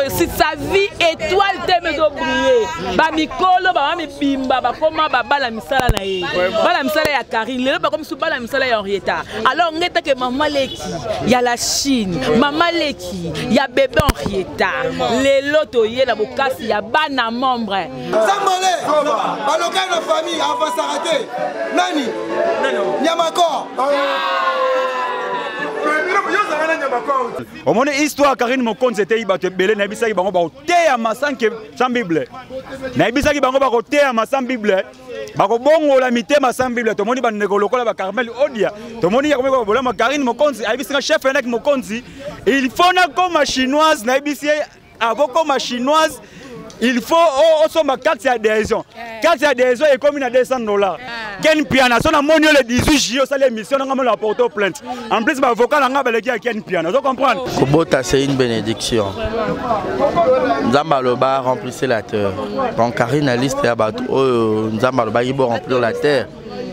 réussite, sa vie étoile te mezobrille. Bamikolo bama mibimba bakoma babala misala na ye, bala misala ya Karine, lelo bakomi su bala misala ya Henrietta. Alors ngai take mama leki ya la Chine, mama leki ya bébé Henrietta, lelo toye na bokasi ya bana membre. Sambole balokani na famille avansaka te nani nyamakor. Omoni histoire Karine Mokonzi eteyi bato ebele. Nayebisaki bango bakoteyama sans Bible, nayebisaki bango bakoteyama sans Bible, bakobongola mitema sans Bible. Tomoni bandeko lokola bacarmel Odia, tomoni yakomi bolama. Karine Mokonzi ayebisinga chef enek Mokonzi, il faut nakoma chinoise. Nayebisi ye akokoma chinoise, il faut osomba carte ya adhésion. Carte ya adhésion ekomi na 200 $. Ken Piana, so namoni yo le 18 juillet osali émission nanga, mona porte plainte. En plus baavocat na nga baleki ya Ken Piana, ozo comprendre. Kobota, c'est une bénédiction. Nzambe aloba: "Remplissez la terre." Donc Karine na liste ya bato oyo Nzambe alobaki bo remplir la terre,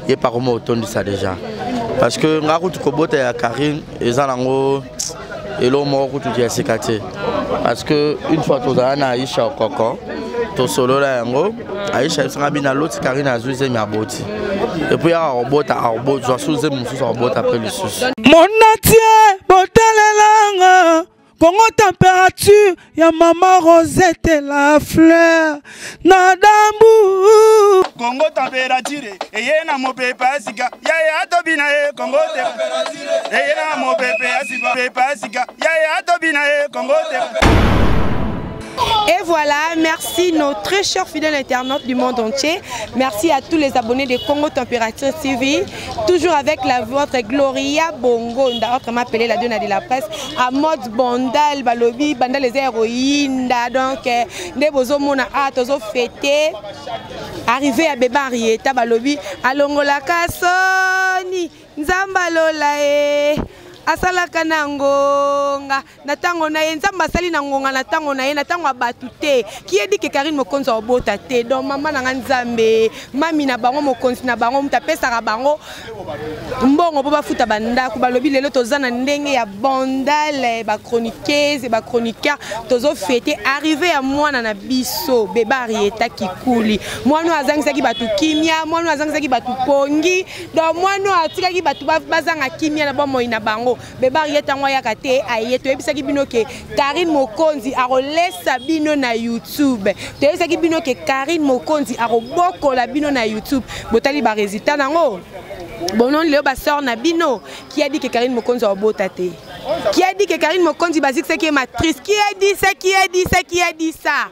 ye pakoma otondisa déjà, parce que nga kutu kobota ya Karine eza nango eloko moko kutu ya sika te, parce que une fois tozala na Aisha Okoko, tosolola yango. Aisha esanga bino aloti Karine azwi zemi, aboti, et puis yaka akobota, akozwa su zemi mosusu, akobota mpe lisusu. Monatie botalelanga Kongo Température ya mama Rosette la fleur na dambu. Kongo Température eye na mopepe ya sika, yaya tobina ye. Kongo eye na mopepe ya sika, pepe ya sika, yaya tobina ye. Kongo. Et voilà, merci nos très chers fidèles internautes du monde entier. Merci à tous les abonnés de Congo Température TV. Toujours avec la vôtre Gloria Bongo, autrement appelée la donna de la presse, à mode Bandal, Balobi, Bandal les héroïnes. Donc, nde bozomona a tozo fêter arrivé à bébé Henrietta. Balobi alongolaka soni, Nzambe alola e asalaka na ngonga na ntango na ye. Nzambe asali na ngonga na ntango na ye, na ntango ya bato te. Kiyebi ke Karine Mokonzi akobota te. Donc mama na nga, Nzambe mami na bango, mokonzi na bango, moto apesaka bango mbongo mpo bafuta bandako. Balobi lelo toza na ndenge ya Bandale, bachroniqueuse, bachroniqueur, tozofêter arrivé ya mwana na biso bébé Henrietta Kikuli. Mwana oyo azangisaki bato kimia, mwana oyo azangisaki bato pongi, donc mwana oyo atikaki bato bazanga kimia na bomoi na bango. Bébé Henrietta yango ayaka te, aye. Toyebisaki bino ke Karine Mokonzi akolesa bino na YouTube, toyebisaki bino ke Karine Mokonzi akobokola bino na YouTube. Botali baresultat nango. Bonon lelo basœur na bino. Qui a dit que Karine Mokonzi akobota te? Qui a dit que Karine Mokonzi bazikisaki ye matrice? Qui a dit ça? Qui a dit ça? Qui a dit ça,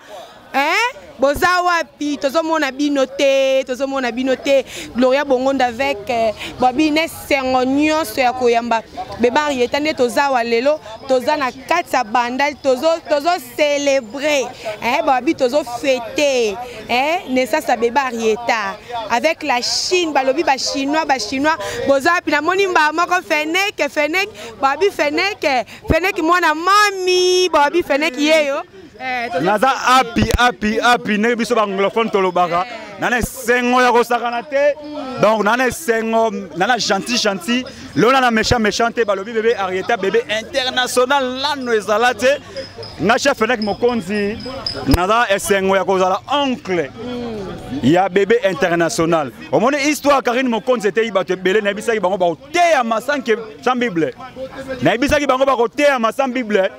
hein? Boza wapi? Tozomona bino te, tozomona bino te. Gloria Bongonda avec babi na esengo nyonso ya koyamba bébé Henrietta. Nde toza awa lelo, toza na kati ya Bandal, tozocélébrer, babi tozofêter naissance ya bébé Henrietta avec la Chine. Balobi bachinois, bachinois boza wapi? Namoni mbaa moko Feneke, Feneke, babi Feneke, Feneke mwana mami, babi Feneke yeyo. Naza happy, happy, happy. Ndenge biso baanglophone tolobaka, nana esengo ya kosakana te. Donc nana esengo, nana gentil, gentil, lelo nana méchant, méchant te. Balobi bébé Henrietta, bébé international, nano ezala te. Nga chef Fenek Mokonzi naza esengo ya kozala oncle ya bébé international. Omoni histoire Karine Mokonzi eteyi bato ebele. Nayebisaki bango bakoteyama sans Bible, nayebisaki bango bakoteyama sans Bible,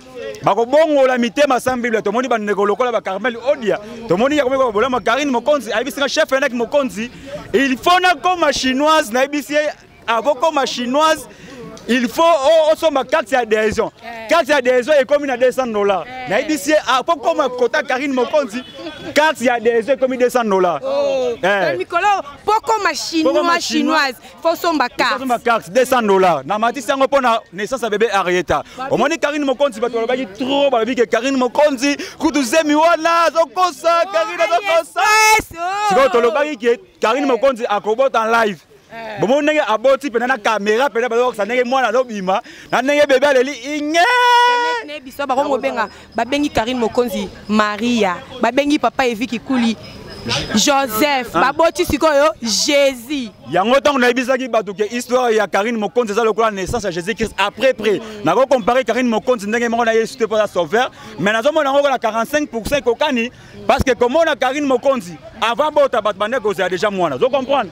bakobongola mitema sans Bible. Tomoni bandeko lokola bacarmel Odia, tomoni yakomi bolama. Karine Mokonzi ayebisinga chef enek Mokonzi, il faut nakoma chinoise. Nayebisi ye akokoma chinoise, il faut osomba carte ya adhésion. Carte ya adhésion ekomi na 200 $. Nayebisi ye akokoma kota Karine Mokonzi, carte ya adhésion ekomi 200 $. Mikolo po koma chinois, chinoise, faut somba carte. Somba carte 200 $. Na matisi yango mpo na naissance ya bébé Henrietta. Omoni Karine Mokonzi, bato balobaki trop, balobi ke Karine Mokonzi kutu zemi wana azokosa, Karine azokosa. Sikoyo tolobaki ke Karine Mokonzi akobota live. Bomoni ndenge aboti mpena na caméra, mpena bazokokisa ndenge mwana azobima na ndenge bébé aleli inge. Biso bakomobenga, babengi Karine Mokonzi Maria, babengi papa Evi Kikuli. Joseph baboti sikoyo Jésus. Yango ntango nayebisaki bato ke histoire ya Karine Mokonzi eza lokola naissance ya Jésus Christ après près. Nako comparer Karine Mokonzi ndenge moko na Yesu te mpo aza sauveur, mais nazomona yango na 45% ekokani parce que komona Karine Mokonzi avant bota bato bande kozala déjà mwana. Ozo comprendre?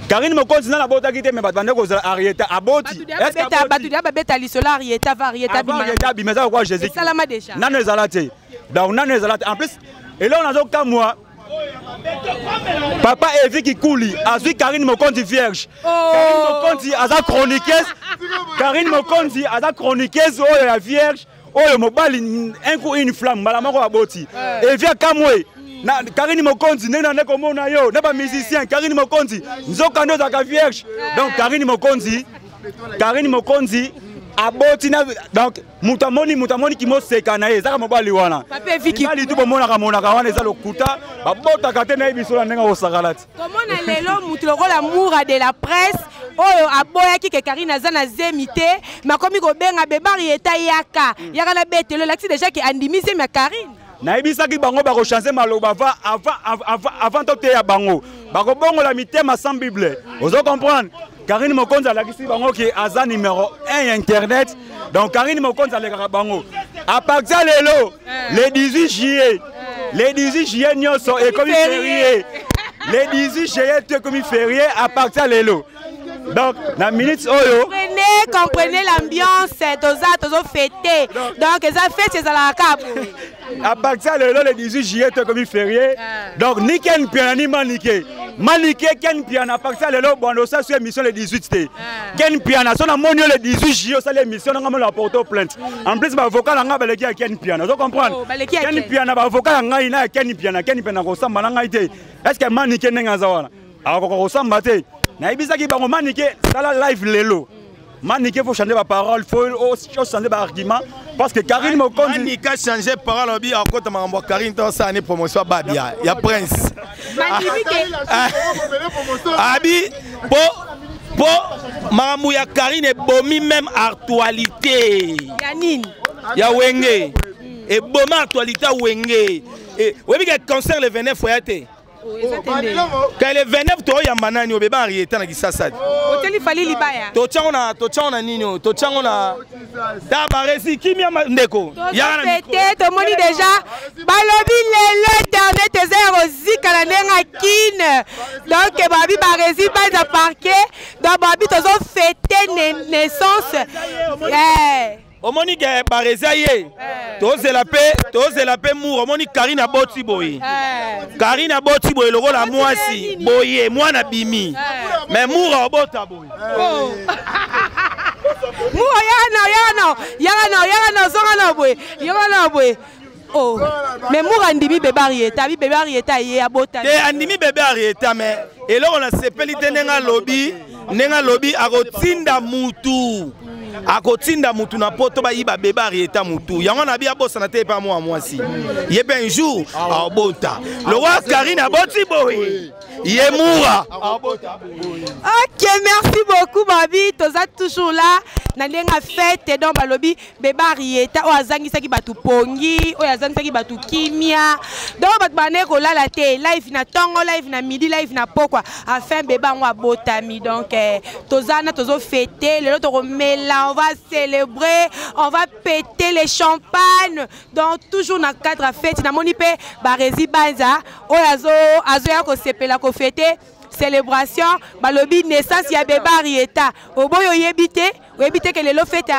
Karine Mokonzi nana abotaki te mais bato bande kozala Arieta aboti. Bato dia babeta lisolo Arieta va Arieta bima. Arieta bima eza lokola Jésus. Esalama déjà. Nano ezala te. Donc nano ezala te. En plus eloko nazokamwa papa Evi Kikuli azwi Karine Mokonzi vierge. Oh. Karine Mokonzi aza chroniqueuse. Karine Mokonzi aza chroniqueuse oyo ya vierge oyo mobali un coup une flamme mbala moko aboti. Evi akamwe na Karine Mokonzi ndenge na komona yo na ba musicien Karine Mokonzi nzoka nde ozalaka vierge. Donc Karine Mokonzi, Karine Mokonzi aboti na donc moto amoni moto amoni kimoseka na ye ezaka mobali wana mibali tu bomonaka monaka wana eza lokuta babotaka te nayebi biso na ndenge akosakala te komona lelo moto lokola Moura de la presse oyo aboyaki ke Karine aza na zemi te mais akomi kobenga bebe Arieta yaka yaka na betelo elakisi déjà ke andimi zemi ya Karine. Nayebisaki bango bakochange maloba avant toteya bango bakobongola mitema sans Bible. Ozo comprendre? Karine Mokonzi alakisi bango ke aza numéro 1 ya internet. Donc Karine Mokonzi alekaka bango à partir lelo le 18 juillet, le 18 juillet nyonso ekomi férié, le 18 juillet to ekomi férié à partir lelo. Donc na minute oyo comprenez, comprenez l'ambiance, toza tozo fêter. Donc eza fête ezalaka kaka boye. À partir lelo le 18 juillet to ekomi férié. Donc ni Ken Piana ni Manike. Manike Ken Piana à partir lelo bon osala sur émission le 18 te. Ken Piana so na moni le 18 juillet osala émission nanga mona porter plainte. En plus ba avocat nanga baleki ya Ken Piana. Ozo comprendre? Oh, baleki ya Ken Ken. Piana ba avocat ya ngai na ya Ken Piana, Ken Piana kosamba na ngai te. Est-ce que Manike ndenge aza wana? Akoka kosamba te. Nayebisaki bango Manike sala live lelo. Manike faut changer ba parole, faut changer ba argument parce que Karine Mokonzi Manike a changé parole obi akota makambo ya Karine to sala ni promotion babia ya Prince. Manike Abi po po makambo ya Karine ebomi même actualité. Ya nini? Ya Wenge. Eboma actualité ya Wenge. Et oyebi ke concert le 29 oya te. Ka le 29 toyamba nani oyo beba Henrietta na Kisasa. Oteli Fally Libaya. Totyango na totyango na nini oyo totyango na ta baresi kimia ndeko. Ya na fete tomoni déjà balobi lelo internet eza ya kozika na ndenge ya Kin. Donc babi baresi baza parquet donc babi tozo fete naissance. Omoni ke barezi ye tozela pe tozela pe mur omoni Karine aboti boye. Karine aboti boye lokola mwasi boye mwana bimi. Mais mur abota boye. Mur yana yana yana yana zonga na boye. Yana na boye. Oh. Mais mur andimi bébé Arieta, bi bébé Arieta ye abota. Te andimi bébé Arieta mais eloko na sepeli te ndenge alobi, ndenge alobi akotinda mutu. Akotinda mutu na poto bayiba bébé Arieta mutu. Yango na bi abosana te pa mwa mwasi. Ye pe un jour abota. Le roi Karine aboti boye. Ye moura. Abota. OK, merci beaucoup Babi, toza toujours là. Na ndenga fête donc balobi bébé Arieta o azangisaki batu pongi, o azangisaki batu kimia. Donc batu bane kolala te, live na tongo, live na midi, live na pokwa. Afin bébé ngo abotami. Donc toza na tozo fêter, lelo to mela, on va célébrer, on va péter les champagnes. Donc toujours na cadre à fête na moni pe barezi banza o azo azo ya ko sepela ko fêter célébration balobi naissance ya bébé Arieta. Oboyo yebite, oyebite que lelo fête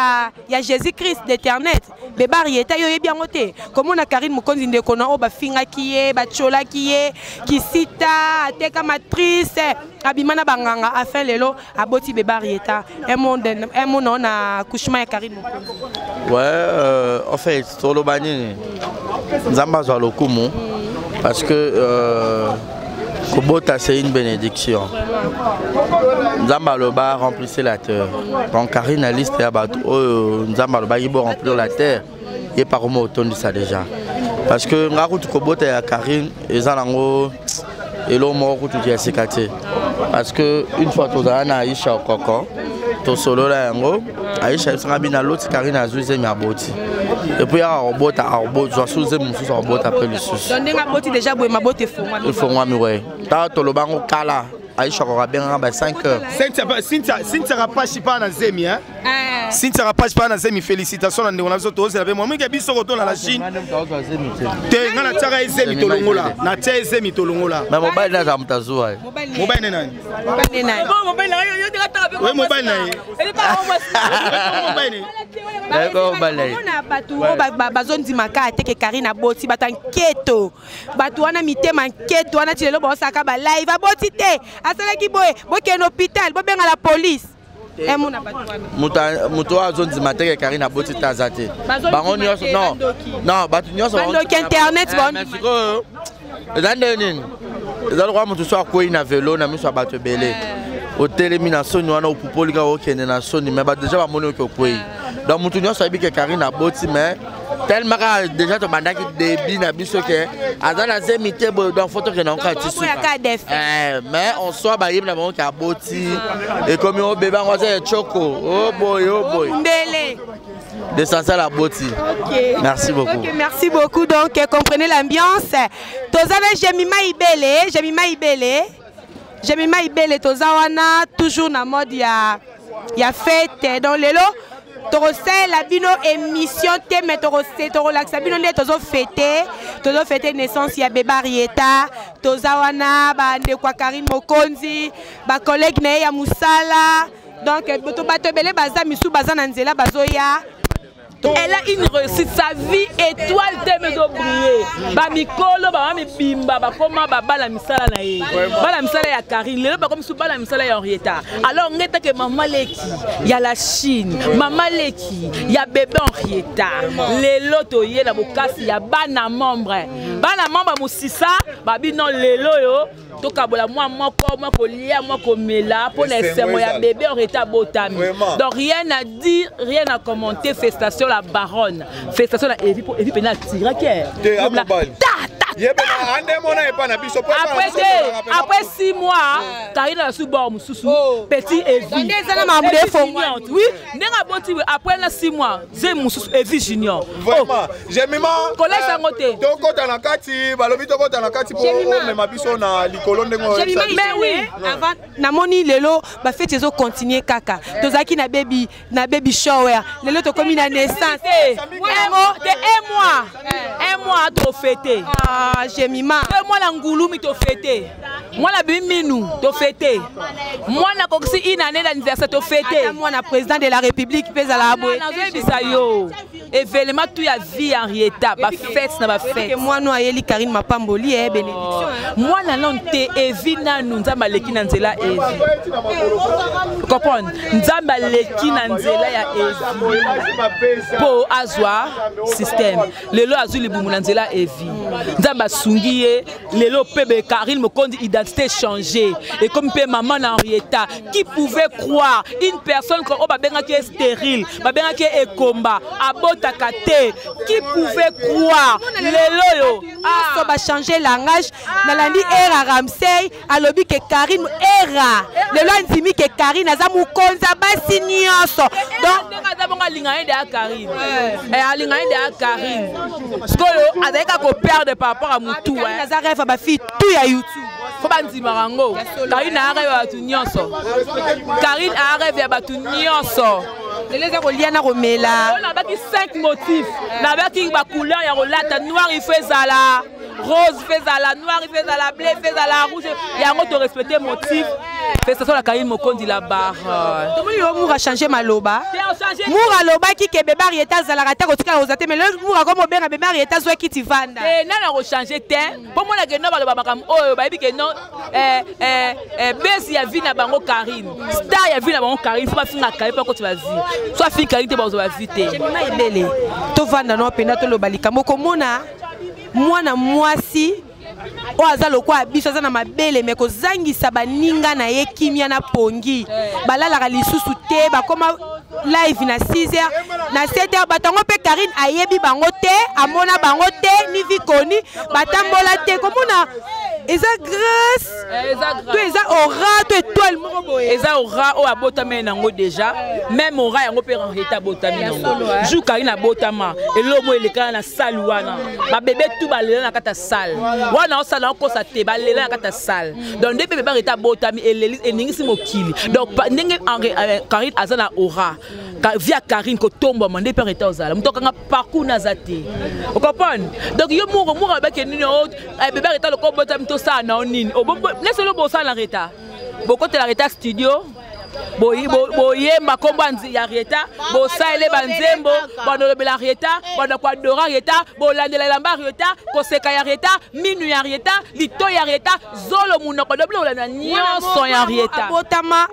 ya Jésus-Christ d'éternel. Bébé Arieta yo yebi yango te. Comme on a Karine Mokonzi ndeko na o ba finga ki ye, ba chola ki ye, ki sita, ateka matrice, abima na banganga afin lelo aboti bébé Arieta. Un monde, un monde on a accouchement ya Karine Mokonzi. Ouais, en fait, toloba nini? Nzamba zwa lokumu parce que kobota c'est une bénédiction. Nzamba loba remplissez la terre. Donc Karine a liste ya bato oyo Nzamba loba ki bo remplir la terre ye par mo otondisa déjà. Parce que nga kutu kobota ya Karine eza nango elo moko kutu ya seka te. Parce que une fois tozala na Aisha Okoko, Tosolola yango. Aisha ayebisanga bino aloti Karine azwi zemi aboti. Et puis yaka akobota akozwa su zemi mosusu akobota mpe lisusu. Donc ndenge aboti déjà boye mabota efongwami. Efongwami we. Ntango toloba yango kala Aisha akoka abengaka ba 5 heures. Cynthia Rapashi pa na zemi hein. Cynthia Rapashi pa na zemi félicitations na ndeko na biso tozela pe mwa mingi biso kotona la Chine. Te nga na tiaka ezemi tolongola. Na tia ezemi tolongola. Mais mobali na za mutazua. Mobali ne nani? Mobali ne nani? Mobali na yo yo Oui mobali na ye. Mobali ne. Omona bato oyo bazondimaka te ke Karine aboti bato ya nketo bato wana mitema nketo wana ti lelo baosalaka balive aboti te asalaki boye bokende hôpital bobenga la police emona bato wana moto oyo azondima te ke Karine aboti te aza te bango nyonso non non bato nyonso bandoki internet sikoyo eza ndenge nini eza lokola moto so akwei na velo na miso ya bato ebele otelemi na soni wana opupoli kaka okende na soni mais bato deja bamoni oke okwei donc moto nyonso ayebi ke Karine aboti mais tellement kaka déjà tobandaki débit na biso ke aza na zemi te boye donc fo tokende yango kaka ti suka mais en soi bayebi na bango ke aboti ekomi obebe yango aza ya choko oboye oboye l'essentiel aboti. Okay. Merci beaucoup. Okay, merci beaucoup. Donc, comprenez l'ambiance. Tozana Jemima Ibele, Jemima Ibele. Jemima Ibele tozawana toujours na mode ya ya fête. Donc lelo tokosala bino émission te mais tokolakisa bino nde tozofete tozofete naissance ya bebe Arieta toza wana bandeko ya Karine Mokonzi bacollègue na ye ya mosala donc bato ebele baza misu baza na nzela bazoya. Elle a une réussite, sa vie étoile te mais briller. Ba mikolo ba mibimba ba koma ba bala misala na ye. Bala misala ya Karine, lelo ba komi su bala misala ya Henrietta. Alors ngeta ke maman leki ya la Chine, maman leki ya bébé Henrietta. Lelo to ye na bokasi ya bana membre. Bana membre musisa ba bino lelo yo tokabola mwa moko mwa kolia mwa komela mpo na esengo ya bébé Henrietta abotami. Donc rien à dire, rien à commenter. Félicitations la baronne, félicitations la Evi mpo Evi pena atiraki après te après 6 mois Karine asu bord mosusu petit Evi oui ndenge aboti après na 6 mois ze mosusu Evi junior. Vraiment Jemima kolesa yango te tokota na kati balobi tokota na kati po omema biso na likolo ndenge. Mais oui avant namoni lelo bafete ezocontinue kaka tozalaki na baby na baby shower lelo tokomi na naissance te un mois tofete. Ah Jemima un mois na ngulumi tofete mwana bimi minu tofete mwana kokisi une année d'anniversaire tofete mwana président de la république mpe ezala boye nazoyebisa yo événement tout ya vie Henrietta ba fête na ba fête mwana ayeli Karine mapamboli eh bénédiction mwana non te Evi nanu nzambe aleki na nzela Evi comprendre nzambe aleki na nzela ya Evi po azwa système lelo azwi libumu na nzela Evi nzambe asungi ye lelo pe Karine Mokonzi identité changée et comme pe maman Henrietta qui pouvait croire une personne comme babengaki stérile babengaki ekomba abotaka te qui pouvait croire lelo yo so ba changer langage nalandi era Ramsey alobi ke Karine era lelo andimi ke Karine aza mokonzi basi nyonso donc ndenge aza bongo alinga ye deya Karine alinga ye deya Karine sikoyo azali kaka koperdre par rapport à motu aza rêve ya bafille tout ya YouTube fo bandimaka yango Karine aa rêve ya bato nyonso Karine aa rêve ya bato nyonso lelo eza kolia na komela nabaki 5 motifs nabaki bacouleur ya kolata noir il faut ezala rose fait ezala noir il fait ezala bleu fait ezala rouge yango to respecter motif. Félicitations la Karine Mokonzi la barre. Tomoni yo Moura changer maloba. Moura alobaki ke bébé Arieta azalaka te kotikala kozala te mais lelo Moura komo obenga bébé Arieta azwaki tivanda. Te nana ko changer te po mona ke no baloba makambo oyo bayebi ke non base ya vie na bango Karine star ya vie na bango Karine faut bafinga Karine po akoti ba vie so afinga Karine te bazwa ba vie te. Jemima ebele tovanda no mpenza toloba likambo komona mwana mwasi oyo aza lokola biso aza na mabele me kozangisa baninga na ye kimia na pongi balalaka lisusu te bakoma live na 6h na 7h bato yango mpe Karine ayebi bango te amona bango te ni vikoni batambola te komona Eza grâce. To eza aura to étoile moko boye. Eza aura oyo abotami nango déjà. Même aura yango mpe Henrietta abotami nango. Jour Karine abotama, eloko moko elekana na salle wana. Ba bébé tout balela na kati ya salle. Wana osala okosa te, balela na kati ya salle. Donc nde bébé Henrietta abotami eleli eningisi mokili. Donc ndenge Karine aza na aura. Via Karine kotombwama nde mpe Henrietta ozala. Moto akanga parcours naza te. Ocomprendre? Donc yo moko moko abaki nini o bébé Henrietta loko obotami tosala na yo nini? Nesolo bosala na Henrietta. Bokotela Henrietta studio. Boyemba nkombo ya Rieta, bosalele banzembo, bandolobela Rieta, banda koadora Rieta, bolandela elamba Rieta, koseka ya Rieta, minu ya Rieta, lito ya Rieta, zolo monoko do biloko olanda nyonso ya Rieta. Abotama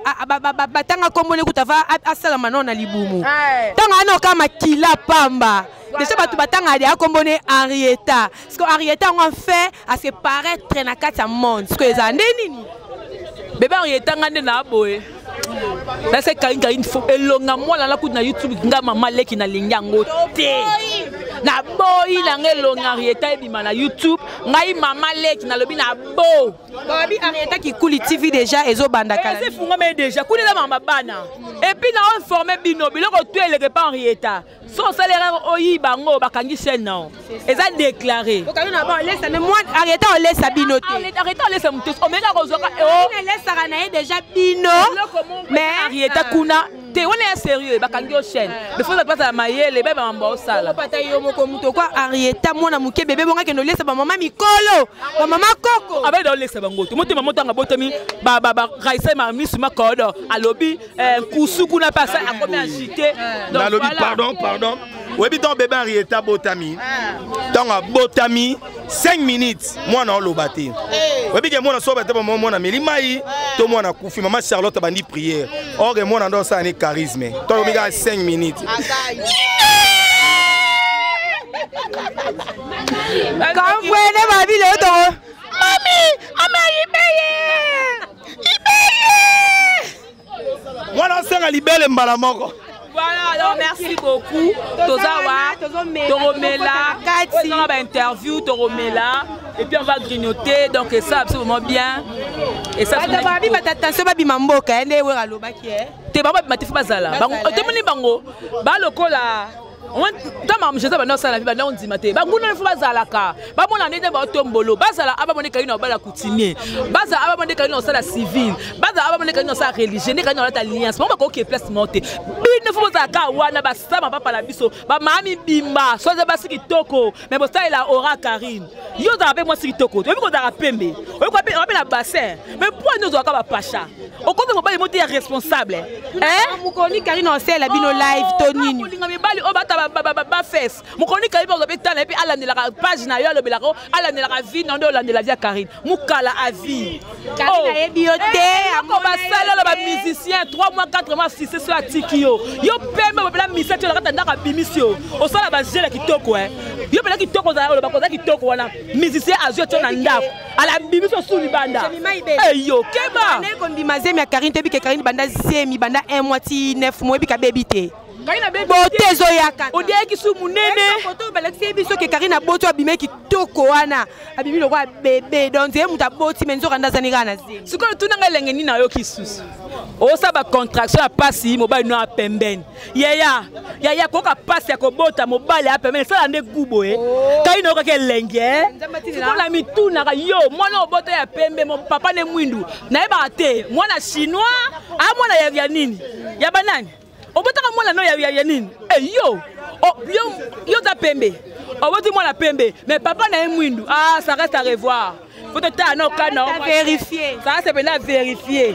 batanga nkombo ne kuta va asalama nao na libumu ntango ana oka makila pamba déjà bato batanga ya nkombo ne Henrietta, parce que Henrietta yango en fait a se paraître na kati ya monde, parce que eza nde nini bébé Henrietta nga nde na boye nase Karine. Karine fo elonga mwana na kutu na YouTube. Nga mama leki nalingi yango te, naboyi nanga elonga Henrietta ebima na YouTube. Ngai mama leki nalobi na bo. Babi Henrietta Kikuli TV déjà ezobanda kala. Eza efungama ye déjà kuna, eza mama bana. Et puis na informe bino, biloko tu eleke pa Henrietta, so osali erreur oyiba yango, bakangi chaîne nao, eza déclaré. Henrietta olesa bino te. Henrietta olesa motu, omeka kozwaka. Elesaka na ye déjà bino. Mais Henrietta kuna te, wana ya sérieux, bakangi yo chaîne. Mais faut bazala mayele, bayeba mambo osala. Pata yo moko moto kwa Henrietta, mwana moke bebe bonga kende olesa bamama mikolo, bamama koko. Abeda olesa bango te, motema motanga botami baraisa misu makodo alobi nkusu kuna mpe akomi agité. Nalobi pardon, pardon. Oyebi ntango bebe Henrietta abotami, ntango abotami 5 minutes mwana oloba te. Oyebi ke mwana so bate bama mwana ameli mai to mwana akufi, mama Charlotte abandi prière or mwana ndo osala ni charisme to alobi kaka 5 minutes. Kamwene babi leo tongo mami ama ibeye ibeye. Mwana asenga libele mbala moko. Voilà, donc merci beaucoup. Tozawa, Toromela, on va interview Toromela, et puis on va grignoter, donc ça absolument bien. Et ça, c'est babi attention babi mamboka nde wera alobaki. Te bango babima te, fo bazala. Otemoni bango, balokola ntango makambo Jésus banda osala vi banda ondima te, banguna fo bazalaka bamona ndenge baotombolo bazala abamone kali na obala coutumier, bazala abamone kali na osala civil, bazala abamone kali na osala religieux, nde kali na olata alliance. Bango bakoki place moko te. Bino fo bozalaka wana, basala mapapa na biso, bamama mibimba so aza basi kitoko, mais bosalela ora Karine. Yo ozalaka mpe mwasi kitoko, oyebi kozalaka pembe, oyebi mpe na bassin, mais mpo ani ozalaka bapasha okomi mobali mo te ya responsable. Mokoni Karine osela bino live to nini? Kolinga mibali oyo bata bafese. Mokoni Karine mpe mpe tala ye mpe alandelaka page na yo, alobelaka, alandelaka vie na nde olandela vie ya Karine mokala a vie. Karine ayebi yo te. Oko basali oyo bamusicien 3 mois, 4 mois sise so atiki yo, yo pembe bopela misa ti olakata ndako abimisi yo, osala bagele kitoko yo mpena kitoko, ozala olobaka oza kitoko wana, musicien azwi otio na ndako, alabimisi osu libanda, eyo keba. Kondima zemi ya Karine toyebi ke Karine banda zemi, banda 1 mois ti 9 mois, oyebi kabebi te, bote ezoyaka. Odiaki su monene. Foto balakisi biso ke Karine aboti, abimi kitoko wana, abimi lokola bebe, donc ye moto aboti, me nzoka nde azani kaka na zemi. Sikoyo tunanga elenge nini nayoki susu osala bacontraction ya pasi, mobali no apembeni, yaya yaya koyoka pasi ya kobota, mobali ya pembeni esala nde gu boye. Kai nayokaki elenge sikoyo na mitunaka yo mwana obota ya pembe, papa ne mwindu, nayebaka te mwana chinois a mwana ya nini ya banani obotaka mwana no ya nini. Yo yo oza pembe, oboti mwana pembe, mais papa na ye mwindu. Ah, ça reste à revoir, faut totala na okana. Vérifier. Ça reste pena vérifier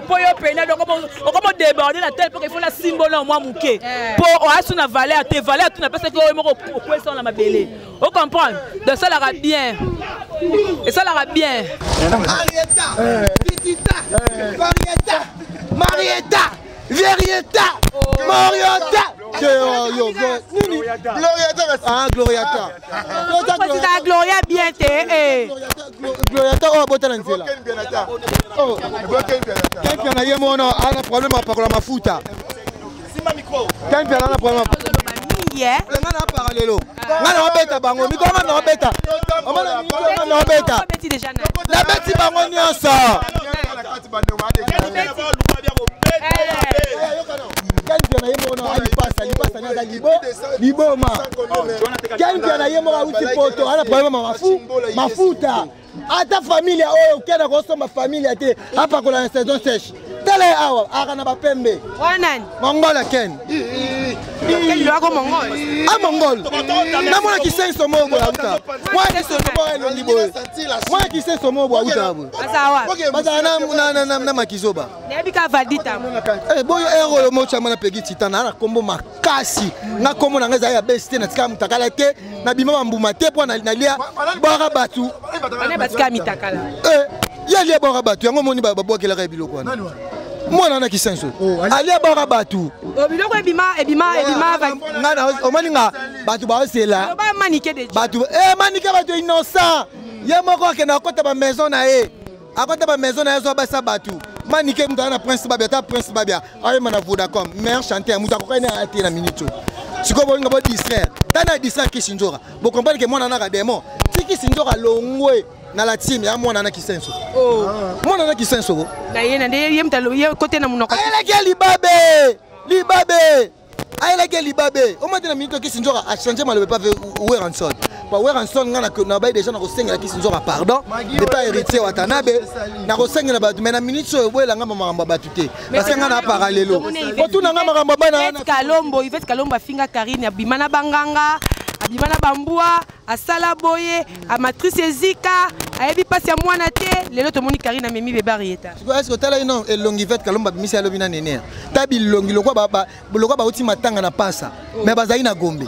po yo pena donc okoma déborder na tel po il faut na simbo na mwa moke po oasu na valeur te, valeur tu na pesaki oyo moko okwesa na mabele, ocomprendre. Donc esalaka bien, esalaka bien. Arieta, Titita, Marieta, Marieta, Verieta, Mariota. Nini? Ah, Gloriata. Gloriata Gloria bien te. Gloriata oyo abota na nzela. Ken na ye mona ana problème apakola mafuta. Ken ana problème. Leki eh. Nga na para lelo. Nga na obeta bango. Mikolo nga na obeta. Omona mikolo nga na obeta. Obeti déjà na. Nabeti bango nyonso. Ken Mpiana ye moko na alipasa alipasa ni aza libo liboma. Ken Mpiana ye moko awuti poto ana problème ya mafu mafuta. Ata familia oyo Ken akosomba familia te apakola na saison sèche. Tala ye awa aka na bapembe. Wana nani? Mongola Ken. Ken lwako mongol. A mongol. Namona kisenso moko boye auta. Mwana kisenso moko elongi boye. Mwana kisenso moko boye auta boye. Baza wapi? Bazala na makizoba. Nayebi ka Valdita. Eh, boyo ero oyo motyama na pegi titan naa na nkombo makasi nga nkombo na ngai ezali ya besi te natikala motakala te nabima bambuma te mpo nalia bwaka bato Bana batika mitakala. Eh, ye alia bwaka bato yango omoni babwakelaka ye biloko wana mwana wana kisenso alia bwaka bato Oh, biloko ebima ebima ebima nga na omoni nga bato baosela Loba manike de bato eh, manike bato innocent ye moko akenda akota bamaison na ye akota bamaison na ye azwa basa bato manike moto aza na prince babia ata prince babia ayemba na vodacom meilleur chanteur moto akokani na te na minute oyo sikoyo bolinga bodistraire ta na distraire kisi nzoka bocomprendre ke mwana naka démon ti kisi nzoka longwe na la team ya mwana na kisenso mwana na kisenso ko Na ye na nde ye mutalo ye kote na munoko. Ayelaki ya libabe libabe ayelaki ya libabe omati na minute kisi nzoka achange maloba epa Werrason pa Werrason nga na bayi déjà na kosengela kisi nzoka pardon epa héritier Watanabe na kosengela bato mais na minute oyo boyelanga makambo ya bato te parce que nga na apara lelo otuna nga makambo ya bana Yvette Kalombo, Yvette Kalombo afinga Karine abima na banganga, abima na bambwa, asala boye, amatrice ezika, ayebi pasi ya mwana te. Lelo tomoni Karine amemi bébé Arieta. Sikoyo est-ce que otala ye non elongi Yvette Kalombo abimisi alobi na nene ta bilongi lokwa lokwa bauti matanga na pasa mais bazali na Gombe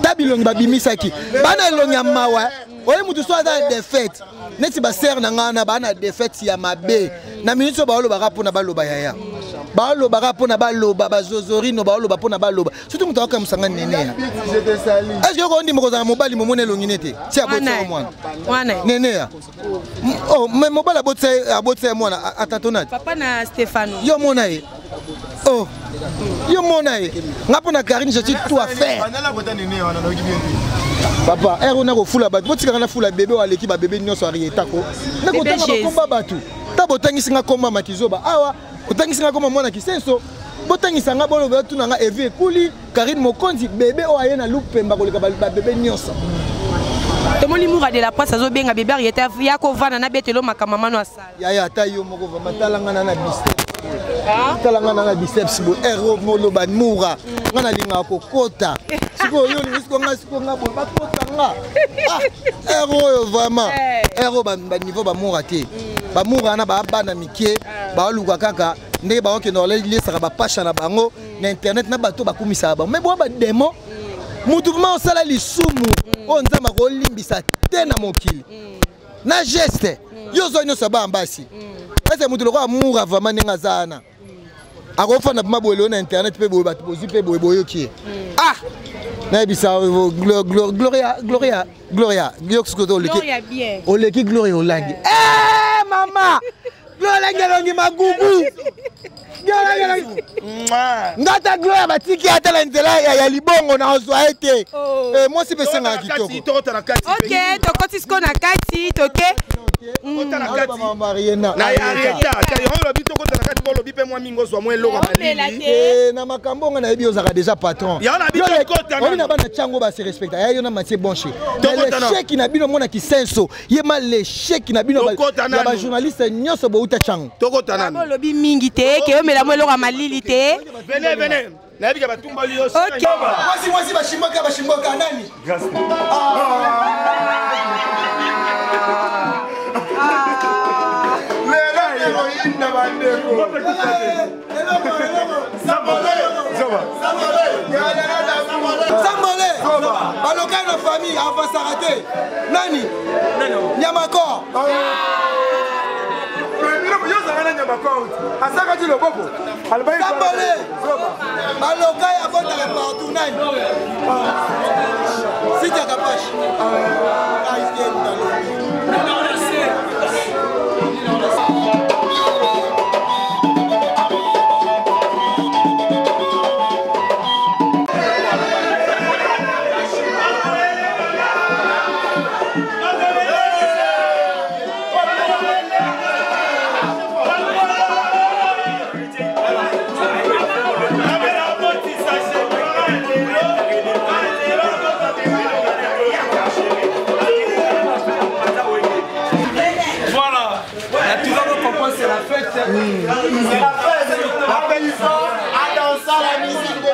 ta bilongi babimisaki bana elongi ya mawa oye mutu so aza na défaite neti basere na ngai wana baa na défaite ya mabe na minute oyo baolobaka mpona baloba yaya baolobaka mpona baloba bazozorino baoloba mpona baloba surtout moto akokamwisa ngai nene ya est ce que okondima kozala mobali momona elongi ne te ti abotisa yo mwana Wana. nene ya oh, mais mobali abotisa ye mwana atatona te Papa na Stefano. yo mona ye oh yo mona ye nga mpo na Karine je suis tout à faire papa ere ona kofula bato botikaka na fula bebe oyo aleki babebe nyonso arietako nakotanga Jésus. bakomba bato ta botangisi nga komba makizoba awa botangisi nga komba mwana kisenso botangisa nga boloba tuna nga evi ekuli Karine Mokonzi bebe oyo aye na lupemba koleka babebe nyonso. Tomoni Moura de la presse azobenga bébé Arieta ya kovanda na betelo makambo mano asala. Yaya ata yo moko vraiment tala nga na biceps. Tala nga na biceps bo ero moloba Moura nga nalingaka kokota. Sikoyo yo olingi sikoyo nga sikoyo nga boye bakota nga. Ah ero oyo vraiment ero ba niveau ba Moura te. Ba Moura wana ba bana mike baluka kaka ndenge bakokende kolesaka bapasha na bango na internet na bato bakumisaka bango mais boya bademo mutu vraimen osala lisumu oyo nzambe akolimbisa te na mokili na geste yo ozwa nyonso ya bana basi ese mutu lokola Moura vraiment ndenge aza wana akofanda vraimen boye lelo na internet mpe boye bato bozwi mpe boye boyoki ye ah nayebisa Gloria Gloria Gloria yo sikoyo oleki Gloria bien. oleki Gloria Olangi eh mama Gloria Olangi elongi magugu Gloria Olangi ngata Gloria batiki ata na nzela ya libongo na ozwa ye te. Eh, mwasi mpe esengaka kitoko. Tokota na kati. Ok, tokoti sikoyo na kati, toke. Kota na kati. Na Arieta. Yango olobi tokota na kati mpo olobi mpe mwa mingi ozwa mwa eloko ya malili. Eh, na makambo nga nayebi ozalaka déjà patron. Yango na biso tokota Oyebi na bana Tshangu ba se respecta. Ya yo na Mathieu Bonche. Tokota na. L'échec na bino mona kisenso. Ye ma l'échec na bino Tokota ya nanu. ba journaliste nyonso bouta Tshangu. Tokota nanu. Olobi mingi te, ke omela mwa eloko ya malili te. Venez, venez. Nayebi ke batumbali yo. Ok. Mwasi mwasi bashimboka bashimboka nani? Lelo héroïne na bandeko. Sambole balokai na famille avansaka te nani nyamakor Yozanga na nyamakor asakati loboko Sambole balokai abotaka partout nani Sita Kapash. C'est la fête. La fête fort à danser la musique de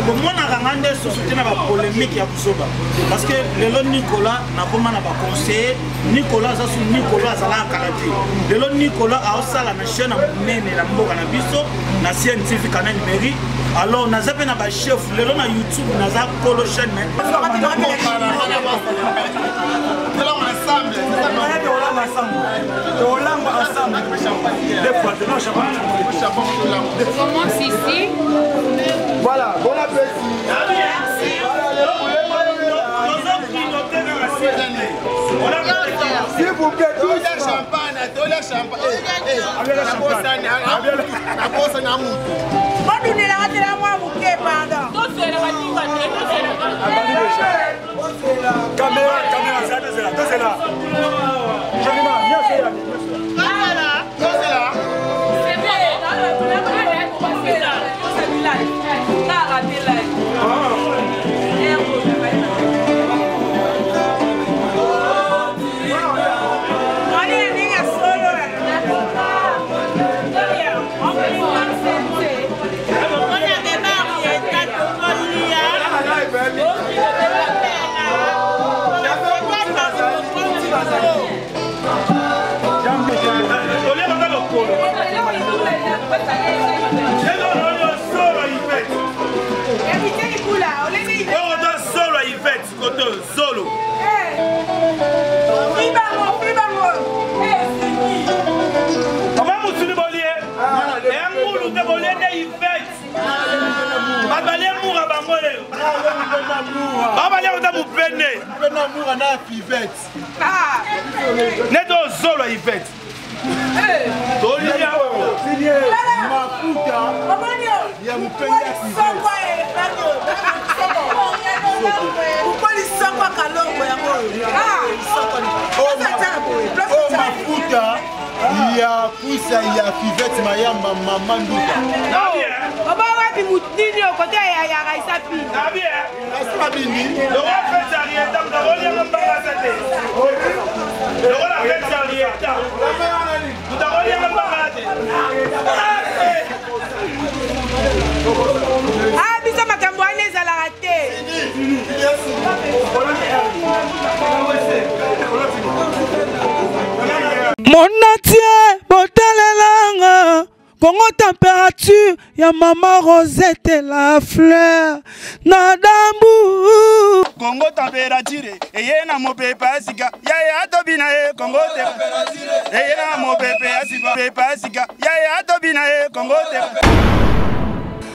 Bomonaka nga nde susu te na bapolémique ya kozoba, parce que lelo Nicolas nakoma na baconseiller. Nicolas aza su Nicolas azalaka kala te. Lelo Nicolas aosala na chaîne ya monene na mboka na biso, na CNTV, canal numérique. Alors naza mpe na bachef lelo na YouTube, naza kolo chaîne. Commence ici. Voilà, bon appétit. Merci. S'il vous plaît, tous. Champagne, champagne. Bodunelaka te na mwa moke, pardon. Caméra, caméra, tozela, tozela. Jamima, nyonso ya. Tozela. Zolo. Papa musuni bolie. Engulu te bolie nde Yvette. Bato balie mura bango lelo. Babalia kota mupende. Mura na Yvette. Nete ozolo Yvette. Tolia. Mafuta ya mupende ya Yvette. Lisoko kalongo yango oyo, mafuta ya kwisa ya Fivete Mayamba, mama Nduka. Oba wapi nini okote ya Raisa Pi? Raisa Bindi. Lokola kati ya Rieta. Moto akoliaka mbanga te. Ah, biso makambo wana ezalaka te. Monatie botalelanga Congo température ya mama Rosette la fleur na dambu Congo température eye na mopepe ya sika yaya atobina ye Congo eye na mopepe ya sika pepe ya sika yaya atobina ye Congo te.